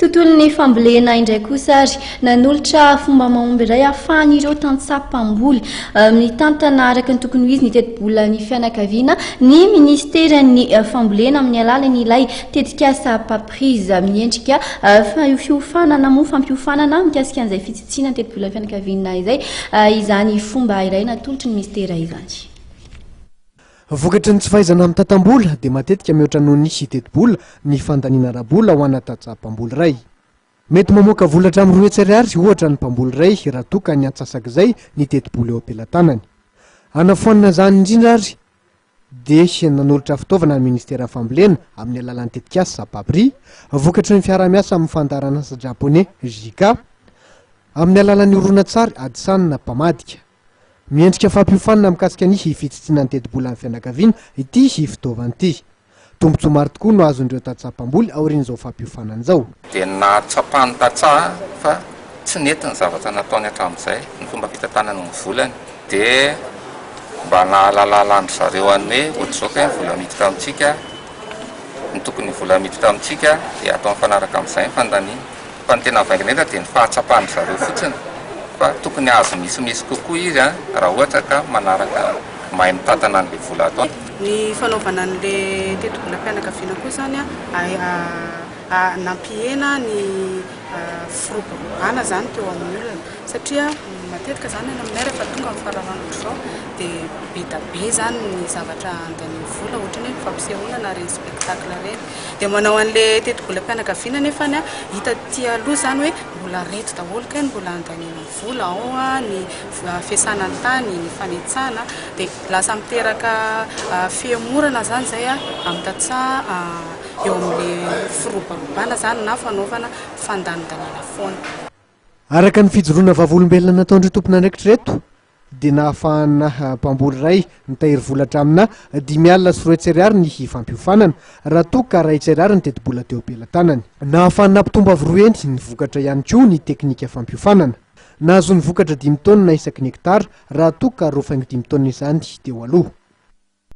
Tontolon'ny fambolena indray kosa ary nanolotra fomba mahomby iray ahafahan'ireo tantsaha mpamboly mitantana araka ny tokony ho izy ny tetibolan'ny fianakaviana ny minisiteran'ny fambolena amin'ny alalan'ilay tetikasa PAPRIZ miendrika fiofanana moa fampiofanana mikasika an'izay fitsitsiana ny tetibolan'ny fianakaviana izay izany fomba iray natolotry ny minisitera izany. Vokatry ny tsy fahaizana mitantam-bola dia matetika mihoatra noho ny tetibola ny fandaniana ara-bola ho ana tantsaha mpamboly iray. Mety mamoaka vola hatramin'ny 200 ariary ohatra ny mpamboly iray raha toa ka ny antsasak'izay ny tetibola eo am-pelatanany. Hanafoanana izany indrindra ary dia nanolotra fitaovana ny Ministeran'ny Fambolena amin'ny alalan'ny tetikasa PAPRI, vokatry ny fiaraha-miasa amin'ny fandaharanasa Japoney JICA, amin'ny alalan'ny horonantsary Adsan mpamadika. Miendrika fampiofanana mikasika ny fitsitsiana ny tetibolan'ny fianakaviana ity fitaovana ity. Tombontsoa maro tokoa no azon'ireo tantsaha mpamboly aorian'izao fampiofanana izao. Dia nahatsapan'ny tantsaha fa tsy nety ny zavatra nataony hatramin'izay, ny fomba fitantanany ny volany. Dia mba nahalalalan-dry zareo an'ny hoe ohatr'izao kay ny vola miditra amintsika, ny tokony vola miditra amintsika dia atao mifanaraka amin'izay ny fandaniana. Fa ny tena vaingana indrindra dia ny fahatsapan-dry zareo fotsiny fa tokony hahazo misimisy kokoa izy raha ohatra ka manaraka mahay mitantana an'ilay vola ataony. Ny fanaovana an'ilay tetibolam-pianakaviana koa izany nampihena ny firoborobana izany teo amin'ny olona satria matetika izany any aminay rehefa tonga ny fararano ohatr'izao dia be da be izany ny zavatra andanian'ny vola ohatran'ny hoe ny fampisehoana na ireny spectacle ireny. Dia manao an'ilay tetibolam-pianakaviana nefa hita aty aloha izany hoe mbola reto daholo kay no mbola andaniana vola ao ny fiasana ny tany, ny fanetsana, dia lasa miteraka fihemorana izany izay amin'ny tantsaha eo amin'ilay firobarobana izany na fanaovana fandanindaniana foana. Araka ny fijoroana vavolombelona nataon'ireo tompon'andraikitra ireto dia nahafahana mpamboly iray nitahiry vola hatraminà 250 ariary ny fampiofanana, raha toa ka 100 ariary ny tetibola teo am-pelatanany. Nahafahana nampitombo avo roa heny ny vokatra ihany koa ny teknika fampiofanana. Nahazoany vokatra dimy taonina isaky ny hektara raha toa ka 2,5 taonina izany teo aloha.